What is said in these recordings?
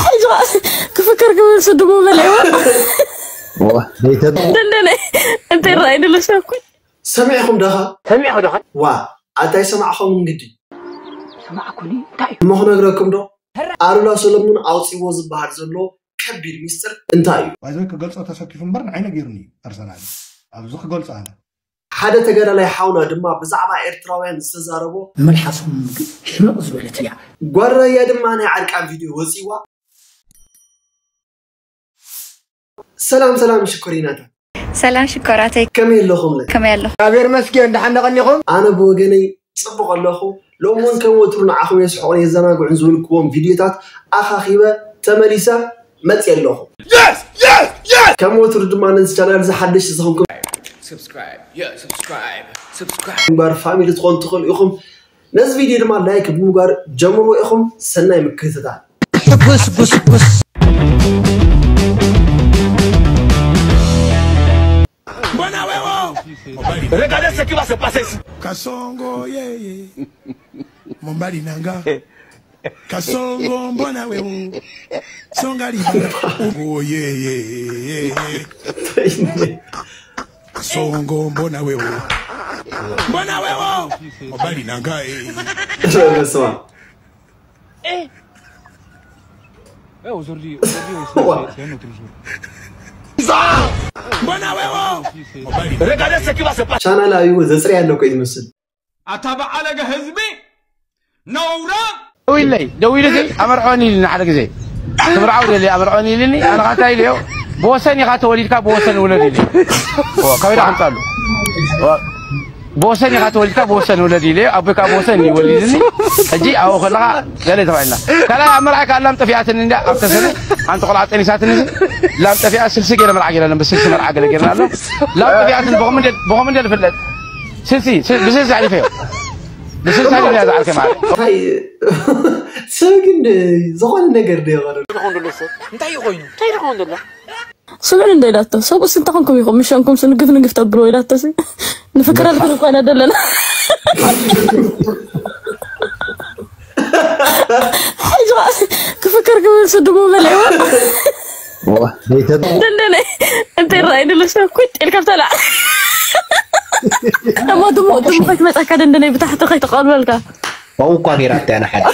ሕጂ ክፍክር ክብል ስድሞ በለይዎ። ደንደነ እንታይ ራእይ ድሎ ሰብኩ? ሰሚዕኹም ደኻ? ሰሚዕኹ ደኻ? ዋ ኣታይ ሰማዕኹም እንግዲ። ሰማዕኩኒ እንታይ እዩ? እሞ ክነግረኩም ዶ? ኣሉላ ሰለሙን ኣውፂዎ ዝበሃል ዘሎ ከቢድ ሚስጥር እንታይ እዩ? ባይዘወይ ክገልፆ ተሰኪፉ እምበር ንዓይ ነጊሩኒ እዩ ፐርሰናሊ ኣብዚ ክገልፆ ኣነ ሓደ ተጋዳላይ ሓውና ድማ ብዛዕባ ኤርትራውያን ዝተዛረቦ መልሓሶም ግን ሕምቕ ዝበለት እያ። ጓል ራያ ድማ ናይ ዓርቃን ቪድዮ ወፂዋ። ሰላም ሰላም ሽኮሪናታት ሰላም ሽኮራተይ ከመይ ኣለኹምለ? ከመይ ኣለኹ? እግዚኣብሔር መስገን ደሓን ደቐኒኹም? ኣነ ብወገነይ ፅቡቕ ኣለኹ። ሎሚ እውን ከም ወትሩ ንዓኹም የስሕቑን የዘናግዑን ዝብልክዎም ቪድዮታት ኣኻኺበ ተመሊሰ መፅየ ኣለኹ። ከም ወትሩ ድማ ነዚ ቻናል ዝሓደሽ ዝኾንኩም Subscribe, yeah, subscribe, subscribe. ግንባር ፋሚሊ ትኾኑ ትኽእሉ ኢኹም። ነዚ ቪድዮ ድማ ላይክ ብምግባር ጀምርዎ ኢኹም። ሰናይ ምክትታል። Gus, gus, gus. Regardez ce qui va se passer ici. Kasongo, yeah, yeah. Mombali nanga. Kasongo, mbona wewe. Songa libanga. Oh, yeah, yeah, yeah, yeah. Kasongo, mbona wewe. Mbona wewe. Mombali nanga, eh. J'aime ça. Eh, aujourd'hui, aujourd'hui aussi, c'est un autre jour. Regardez ce qui va se passer. ቻናል አዩ ዘጽሪ ያለው ቆይ ይመስል ኣታ በዓለገ ህዝቢ ነውራ ደዊለይ ደዊሉ እዚ ኣመርዖኒ ኢልኒ ሓደ ግዜ ክብርዓው ደሊ ኣመርዖኒ ኢልኒ ኣነ ካንታ ኢልዮ ብወሰን ኢኻ ተወሊድካ ብወሰን ውለድ ኢልኒ ከበዳ ከምፃሉ ብወሰን ኢኻ ተወሊድካ ብወሰን ውለድ ኢለ ኣቦይ ከዓ ብወሰን እዩ ወሊድኒ ሕጂ ኣብኡ ከለኻ ገለ ተባሂልና ካልኣይ ኣብ መርዓይ ከዓ ላም ጠፊኣትኒ እንዳ ኣብ ተሰነ ሓንቲ ቆልዓ ጠኒሳትኒ ላም ጠፊኣ ስልሲ ገይረ መርዓ ገይረ ነበር ስልሲ መርዓ ገለ ገይርና ኣሎ ላም ጠፊኣትኒ ብኸም እንደ ዝፍለጥ ስልሲ ብስልሲ ኣሕሊፈዮ ብስልሲ ኣሕሊፈያ ዝዓርከ ማለት ሰብ ግን ዝኾነ ነገር ዶ ይቐርብ እንታይ ይኾይኑ እንታይ ይኾን ዘሎ ስምዑ እንዶ ኢላቶ፣ ሰብኡስ እንታይ ኮንኩም ኢኹም ምሸንኩምስ ንግፍ ንግፍ ተብልዎ ኢላቶሲ ንፍክረልኩም እኳ ኢና ዘለና። ሕጂ ኸዓ ክፍክር ክብል ስድሙ በልዕዎ። ደንደነ እንታይ ረኣይ ንሉ ሰብ ኩጥ ኢልካ ብተላዕ እሞ ድሙ ድሙ ከይትመፀካ ደንደነ ብታሕቲ ከይትቐልበልካ። ኣብኡ እኳ ነይራቶ እያ ንሓደ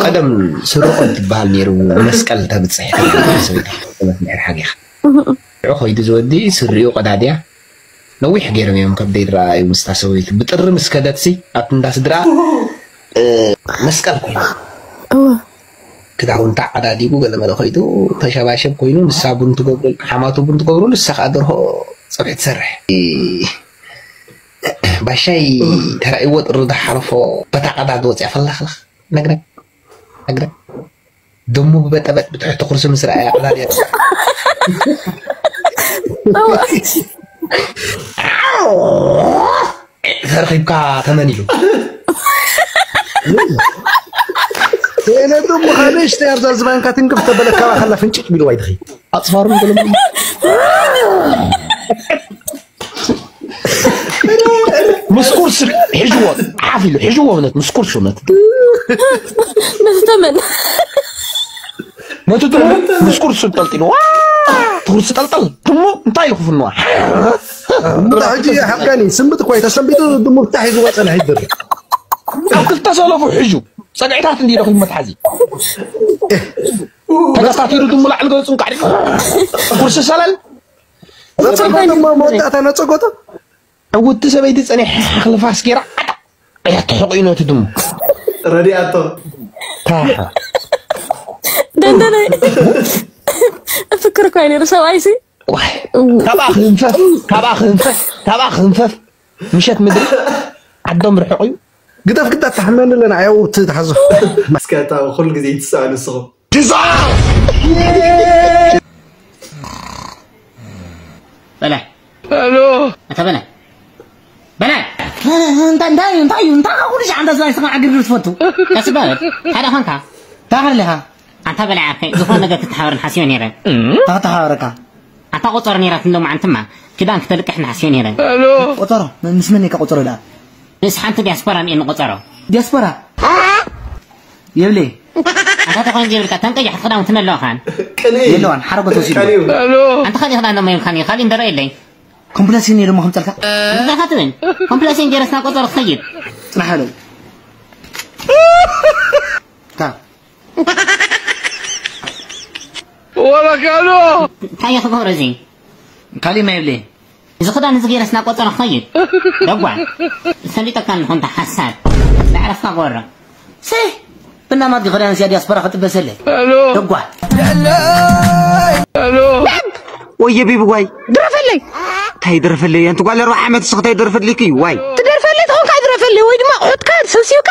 ቀደም ስርቆት ትበሃል ነይሩ መስቀል ተብፅሕ ሰበይቲ ሓቂቐት ነይር ሓጊኻ ሽዑ ከይዱ ዝወዲ ስሪኡ ቀዳድያ ነዊሕ ገይሮም እዮም ከብደይ ዝረኣዩ ምስታ ሰበይቲ ብጥሪ ምስ ከደትሲ ኣብቲ እንዳ ስድራ መስቀል ኮይኑ ክዳውንታ ዓዳዲጉ ገለመለ ከይዱ ተሸባሸብ ኮይኑ ንሳ ቡን ትገብሩ ሓማቱ ቡን ትገብሩ ንሳ ከዓ ደርሆ ፀብሒ ትሰርሕ ባሻይ ተራእይዎ ጥሪ ዝሓለፎ በታ ቀዳድ ወፅያ ፈላኽለኽ ነግረግ ነግረግ ድሙ ብበጠበጥ ብትሕቲ ኩርሲ ምስ ረኣያ ቀዳድ እያ ተረኺብካ ተመን ኢሉ ቴለ ድሙ ንእሽተይ ኣብዛ ዝባንካ ትንክፍ ተበለ ካባኻ ኣላ ፍንጭጭ ቢልዋ ይድኺ ኣፅፋሩ ገለ ምስ ቁርሲ ሒዝዎ ዓፍ ኢሉ ሒዝዎ እውነት ምስ ቁርሲ እውነት ነቲ ተመን ነቲ ተመን ምስ ቁርሲ ጠልጢሉ ትኩርሲ ጠልጠል ድሙ እንታይ ኢሉ ክፍንዋ ብታ ሕጂ ሓቀኒ ስምብጥ እኳ ተሰንቢጡ ድሙ ብታ ሒዝዎ ፀንሐ ይድር ኣብ ክልተ ሰለፉ ሕዙ ፀግዕታት እንዲ ኢሉ ክልመት ሓዚ ተገታቲሩ ድሙ ላዕሊ ገፁ እንቃዕሪ ቁርሲ ሰላል ነፀጎቶ እሞ መወዳእታ ነፀጎቶ ዕውቲ ሰበይቲ ፀኒሕ ሓኽሊ ፋስ ገይራ ዓጣ እያ ተሕቑዩ ነቲ ድሙ ረዲኣቶ ደንደነ እፍክር እኳ ነይሩ ሰብኣይሲ ካብኣ ክህንፈፍ ካብኣ ክህንፈፍ ካብኣ ክህንፈፍ ምሸት ምድሪ ዓዶም ርሕቕ እዩ ግደፍ ግዳ ተሕመኒ ኣለና ያው ትትሓዞ እስከ እታ ኩሉ ግዜ ይትስኣ ንስኹም በላይ ሄሎ ኣታ በላይ በላይ እንታይ እንታይ እንታይ እንታይ ኩሉ ሻዕ እንደዛ ይስማ ዕግርግር ትፈቱ ቀስ በል ሓደ ኻንካ ታኸለኻ ኣንታ በላይ ዓርከይ ዝኾነ ነገር ክትሓበርን ሓሲበ ነይረ ተኸተሓበረካ ኣታ ቆጸሮ ነይራት እንዶ መዓንትማ ክዳን ክተልቅሕ ንሓሲበ ነይረ ቆጸሮ ምስ መን ኢካ ቆጸሮ ደኣ ምስ ሓንቲ ዲያስፖራ እኒኤኒ ቆጸሮ ዲያስፖራ የብለይ። ኣታ ተኾይን ዘይብልካ፣ ተን ቀያሕቲ ክዳውንቲ ኣለዋኻን? ቅንኢ። የለዋን፣ ሓረጎት ወሲዱ። ቅንኢ። ኣንተ ኻሊእ ክዳን ደሞ የብልካን እዩ፣ ኻሊእ እንደረ የለይ። ኮምፕላሴን እየ ደሞ ከምፀልካ። እንታይ ኻትብል? ኮምፕላሴን ገይረስ ናብ ቆፀሮ ክኸይድ። ፅናሕ በለይ። ካ። ወላ ካሎ። እንታይ እየ ክገብሮ እዚ? ካሊእ ማ የብለይ። እዚ ክዳን እዚ ገይረስ ናብ ቆፀሮ ክኸይድ? ደጓል። ሰሊጠካ እንኾንታ ሓሳድ። ዳዕረፍካ ጎረ። ሴ! ብናማት ክዳን ስያ ዲያስፖራ ክጥበሰለይ። ኣሎ። ደጓል። ኣሎ። ወየ ቢቢ ጓይ። ድረፈለይ። እንታይ ድረፈለይ? ኣንቲ ጓል ኣርባዓ ዓመት እስኺ እንታይ ድረፈለይኪ እዩ? ዋይ። ትደርፈለይ ተኾንካ ድረፈለይ ወይ ድማ ኣቑሑትካ ሰብሲብካ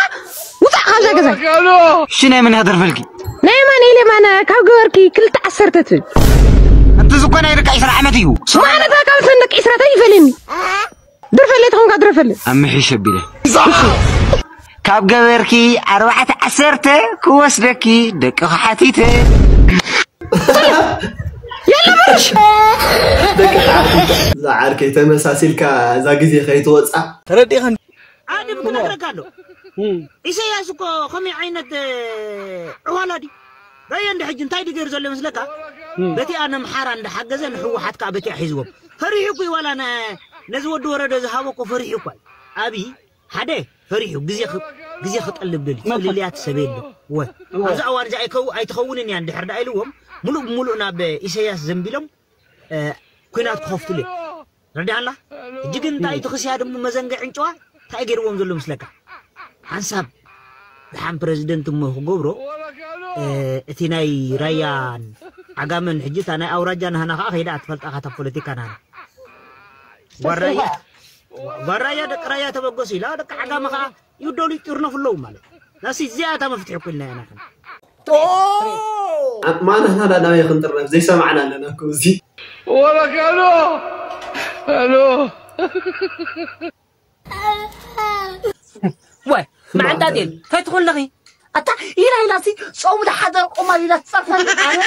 ውፃእ ካብዛ ገዛይ። ኣሎ። እሺ ናይ መን እያ ድረፈልኪ? ናይ ኣማኑኤል የማነ ካብ ገበርኪ ክልተ ዓሰርተ ትብል። ኣንቲ እዚ እኮ ናይ ደቂ ዕስራ ዓመት እዩ። ማዕረታ ካብ ሰንደቅ ዕስራ እንታይ ይፈልየኒ? ድርፈለይ ተኾንካ ድረፈለይ። ኣምሒሽ ኣቢለ። ካብ ገበርኪ ኣርባዕተ ዓሰርተ ክወስደኪ ደቅኺ ሓቲተ። የለ ምርሽ። ደቂ ዓርኪ። እዛ ዓርከይ ተመሳሲልካ እዛ ግዜ ከይትወጻ። ተረዲእኻ? ዓድም ክነግረካ ኣሎ። እም። ኢሰያስ እኮ ከመይ ዓይነት፣ እ፣ ዕዋላ ድዩ? ረየ እንዲ ሕጂ እንታይ ድገር ዘሎ ይመስለካ? እም። በቲ ኣነ ኣምሓራ እንዳሓገዘ ንህወሓት ከኣ በቲኣ ሒዝዎም። ፈሪሑ እኮ እዩ ዋላ ነ-፣ ነዚ ወዲ ወረደ ዝሃቦ እኮ ፈሪሑ እኮ እዩ። ኣብይ ሓደ ፈሪሑ ግዜ ክ-፣ ግዜ ክጠልብ ደልዩ። መን ፈ- ጽልልያት ሰብ የለ። ወ-፣ እወ። ኣብዚ እዋን እዚ ኣይከው-፣ ኣይትኸውንን እያ እንድሕር ደኣ ኢልዎም፣ ሙሉእ ብሙሉእ ናብ ኢሰያስ ዘንቢሎም፣ እ፣ ኲናት ክኸፍትሉ እዮም። ረዲኣላ? ሕጂ ግን እንታይ እቲ ክስያ ድሞ መዘንግዕ ዕንጭዋ እንታይ ገይርዎም ዘሎ ምስለካ? ሓንሳብ ደሓን ፕረዚደንት እሞ ክገብሮ፣ እ፣ እቲ ናይ ራያን ዓጋመን ሕጂ እታ ናይ ኣውራጃ ናህና ከኣ ከይዳ ኣትፈልጣ ካታ ፖለቲካ ናህና። ጓል ራያ፣ ጓል ራያ ደቂ ራያ ተበገሱ ኢላ፣ ደቂ ዓጋመ ከኣ ይውደሉ ይጥርነፉ ኣለዉ ማለት። ናሲ እዚኣ እታ መፍትሒ እኮ ኢልና ኢና ንሕና። ኦ! ኣ-፣ ማን ንሕና ዳ ናበይ ክንጥርነፍ? ዘይሰማዕና ኣለና እኮ እዚ። ወላ ካሎ! ኣሎ! ዋይ፣ መዓንጣጤን፣ እንታይ ትኾን ኣለኺ? ኣታ ኢላ ኢላ ሲ ጾሙ ዝሓደረ ቁማል ኢላ ትጸርፈኒ ኣነ።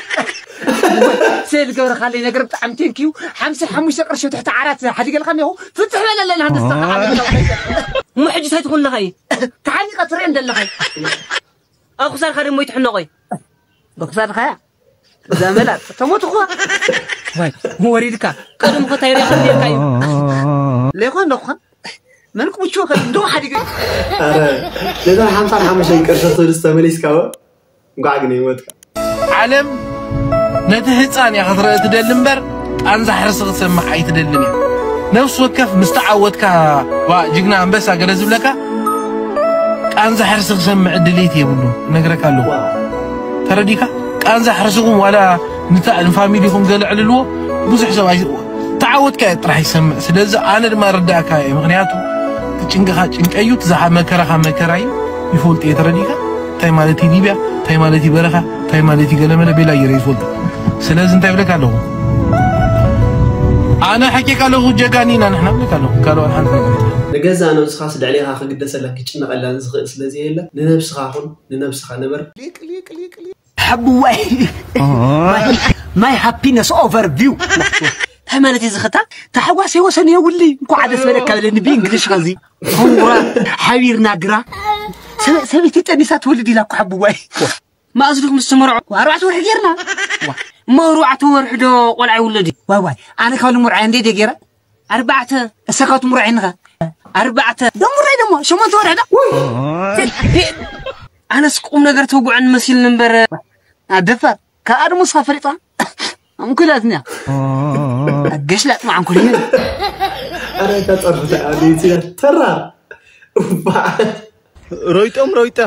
ስለ ዝገበርካለይ ነገር ብጣዕሚ ቴንኪዩ። ሓምሳ ሓሙሽተ ቅርሺ ትሕቲ ዓራት ሓዲገልካ እኒኹ። ፍትሕ በለለና፣ ንስኻ ዓመት እሞ ሕጂ እንታይ ትኹን ኣለኻ? ተሓኒቐ ትርእየን ዘለኻ። ኣብ ክሳድካ ደሞ ይትሕነቖ እዩ። ብክሳድካ እያ። እዛ መላጥ ተሞትኹ። ዋይ፣ ወሪድካ። ቀደም እኮ እንታይ ርኢኻ ነርካ እዩ። ሌኾ ኣለኹ። መን ክምችወካ እዩ? እንደው ሓዲገ። ኣረ፣ ነዛ ሓምሳን ሓሙሽተን ቅርሺ ክተውልስ ተመሊስካ ወ? እንኳዕ ግን ይሞትካ። ዓለም ነቲ ህጻን እያ ክትረአ ትደሊ እምበር፣ ቃንዛ ሕርሲ ክትሰምዕ ኣይትደልን እያ። ነፍሲ ወከፍ ምስ ተዓወትካ፣ ዋ፣ ጅግና ኣንበሳ ገለ ዝብለካ፣ ቃንዛ ሕርሲ ክሰምዕ ድሌት የብሉን፣ እነግረካ ኣለኹ። ዋው። ተረዲካ? ቃንዛ ሕርስኹም ዋላ ንታ-፣ ንፋሚሊኹም ገለ ዕልልዎ፣ ብዙሕ ሰብ ኣይ-፣ ተዓወትካ እየ ጥራሕ ይሰምዕ። ስለዚ ኣነ ድማ ርዳእካ እየ። ምኽንያቱ እቲ ጭንቅኻ ጭንቀ እዩ፣ እቲ ዝሓ-፣ መከራኻ መከራ እዩ። ይፈልጥ እየ። ተረዲካ? እንታይ ማለት እዩ ሊብያ? እንታይ ማለት እዩ በረኻ? እንታይ ማለት እዩ ገለመለ? ቤላ እየ ይፈልጥ። ስለዚ እንታይ ብለካ ኣለኹ? ኣነ ሓቂካ ኣለኹ፣ ጀጋኒና ንሕና ብለካ ኣለኹ። ካልኦት ሓንቲ ነገር የለን። ንገዛእ ነብስኻስ ልዕሌኻ ክግደሰላን ክጭነቐላን ዝኽእል ስለ ዘየለ፣ ንነብስኻ ኩን፣ ንነብስኻ ንበር። ሓብዋይ። My, my happiness overview። እንታይ ማለት እዩ ዝኽታ? ታሕጓሰይ ወሰን የብሉይ። እንኳዕ ደስ በለካ በለኒ ብእንግሊሽ ኸዚ። ኮንግራ፣ ሓቢርና ግራ። ሰበ-፣ ሰበይቲ ጠኒሳ ትወልድ ኢላ እኮ ሓብዋይ። መኣዝ ዲኹም ዝተመርዑ? ኣርባዕተ ወርሒ ጌርና። ዋ፣ እሞ ኣርባዕተ ወርሒ ዶ ቆልዓ ይውለድ እዩ? ዋይ፣ ዋይ፣ ኣነ ካብ ልምርዓይ እንዴ ደ ጌረ? ኣርባዕተ። እሰ ካብ ትምርዓይ ንኸ? ኣርባዕተ። ደምራይ ደሞ፣ ሸሞንተ ወርሒ ዶ? ውይ! ኣነስ ቁም ነገር ተውግዐን መሲልኒ እምበር። ኣደፋር፣ ካብ ኣድሙ እስኻ ፈሊጥካ? ኣንኩላትንያ። ኣገሽ ላጥ መዓንኩልኛ። ኣረ፣ እታ ጸርፍታ ኣቤት፣ ተራ። እባ። ሮይጦም ሮይጠ።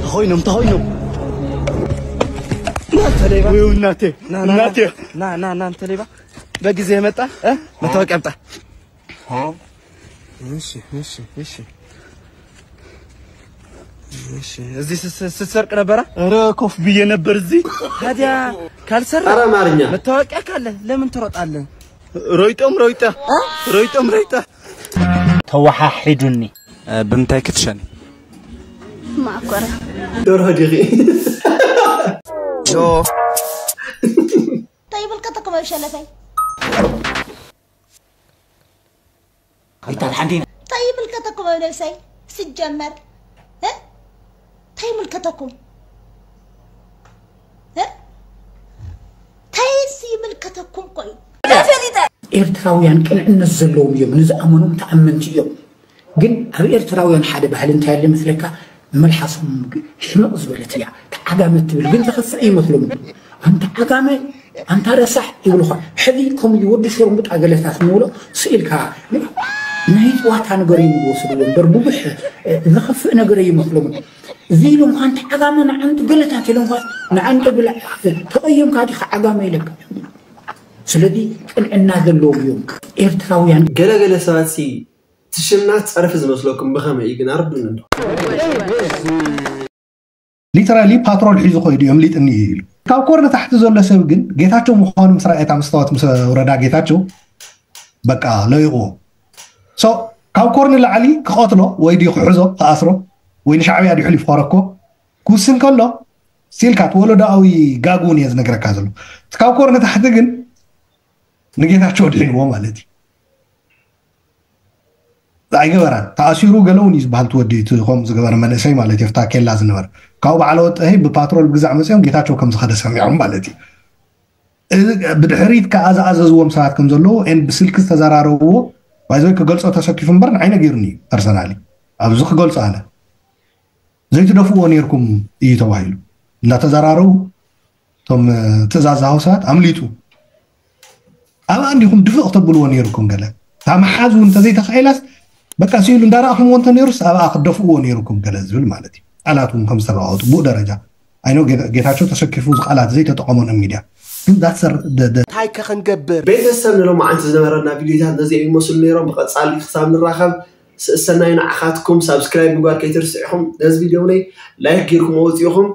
ተኾይኖም፣ ተኾይኖም። እናንተ ሌባ። ወይ እናቴ፣ ና፣ ና፣ ና። እናቴ። ና፣ ና፣ ና፣ እናንተ ሌባ። በጊዜ የመጣ፣ እ? መታወቂያ አምጣ። እሺ፣ እሺ፣ እሺ። እሺ፣ እዚህ ስ-፣ ስ-፣ ስትሰርቅ ነበረ? ኧረ ኮፍ ብዬ ነበር እዚህ። ታዲያ ካልሰራ ኧረ አማርኛ። መታወቂያ ካለ ለምን ትሮጣለህ? ሮይጦም ሮይጠ። እ? ሮይጦም ሮይጠ። ተወሓሒዱኒ። እ፣ ብምንታይ ክትሸኒ? ማእኮረ። ደርሆ ዲኺ? ዮ። እንታይ ይብል ከተክበ ሸለፈይ? ይታት ሓንቲ እንታይ ይምልከተኩም ኣብ ነብሰይ? ስጀመር እንታይ ይምልከተኩም? እንታይ ይምልከተኩም? ቆይ ኤርትራውያን ቅንዕነት ዘለዎም እዮም። ንዝኣመኖም ተኣመንቲ እዮም። ግን ኣብ ኤርትራውያን ሓደ ባህሊ እንታይ ኣለ መስለካ? መልሓሶም ሕምቕ ዝበለት እያ። ተዓጋመ ትብል ግን ዘኸፍእ ይመስሎም። ኣንታ ዓጋመ ኣንታ ረሳሕ ይብልኻ። ሕዚ ከም ወዲ ሽርሙጣ ገለታት ንብሎ ስኢልካ ናይ ጨዋታ ነገር እዮም ዝወስድዎ እምበር ብዙሕ ዘኸፍእ ነገር ኣይመስሎምን። እዚ ኢሎም ኣንታ ዓጋመ ንዓንቱ ገለታት ኢሎም ንዓንቱ ብላዕ ተቐየምካ ዲኻ ዓጋመ ኢለካ። ስለዚ ቅንዕና ዘለዎም እዮም ኤርትራውያን። ገለገለ ሰባት ሲ ትሽምና ጸርፊ ዝመስለኩም ብኸመይ እዩ ግን ኣርዱን እንዶ ሊተራሊ ፓትሮል ሒዙ ኮይዱ እዮም ሊጥኒ እዩ ኢሉ። ካብ ኮር ንታሕቲ ዘሎ ሰብ ግን ጌታቸው ምዃኑ ምስ ረኣየ እታ መስተዋት ምስ ወረዳ ጌታቸው በቃ ለይቑ። ሶ ካብ ኮር ንላዕሊ ክቐትሎ ወይ ድዩ ክሕዞ ክኣስሮ ወይ ንሻዕብያ ድዩ ሕሊፉ ከረኮ ክውስን ከሎ ስቲል ካት ወለዶኣዊ ጋግ እውን እየ ዝነግረካ ዘሎ። እቲ ካብ ኮር ንታሕቲ ግን ንጌታቸው ድሒንዎ ማለት እዩ። ኣይገበራን ተኣሲሩ ገለ እውን እዩ ዝበሃል ትወዲ እቲ ከምኡ ዝገበረ መንእሰይ ማለት እዩ። ፍታ ኬላ ዝነበረ ካብኡ በዓለ ወጠሀይ ብፓትሮል ብግዛዕ መፅኦም ጌታቸው ከም ዝኸደ ሰሚዖም ማለት እዩ። እዚ ብድሕሪት ከዓ ዝኣዘዝዎም ሰባት ከም ዘለዉ ኤን ብስልኪ ዝተዘራረብዎ ባይዘይ ክገልፆ ተሰኪፉ እምበር ንዓይ ነጊሩኒ እዩ ፐርሰናሊ ኣብዚ ክገልፆ ኣነ ዘይትደፍእዎ ነይርኩም እዩ ተባሂሉ እንዳተዘራረቡ እቶም ትእዛዝ ዝሃቡ ሰባት ኣምሊጡ ኣብኣ እንዲኹም ድፍእ ክተብልዎ ነይርኩም ገለ እታ መሓዝ እውን እንተዘይተኽዒላስ በቃ ስኢሉ እንዳረኣኹምዎ እንተ ነይሩስ ኣብኣ ክደፍእዎ ነይርኩም ገለ ዝብል ማለት እዩ። ቃላት እውን ከም ዝተለዋወጡ ብኡ ደረጃ ኣይኖ ጌታቸው ተሰኪፉ ዝቃላት ዘይተጠቀመ ኖ ሚድያ ግን that's the- the- the- እንታይ ከ ክንገብር ቤተሰብ ንሎማዓንቲ ዝነበረና ቪዲዮታት ነዚኦም ይመስሉ ነይሮም። ብቐፃሊ ክሳብ ንራኸብ ስእሰናዩ ንዓኻትኩም ሳብስክራይብ ምግባር ከይትርስዑ ኢኹም። ነዚ ቪድዮ እውነይ ላይክ ጌርኩም ኣውፅኢኹም።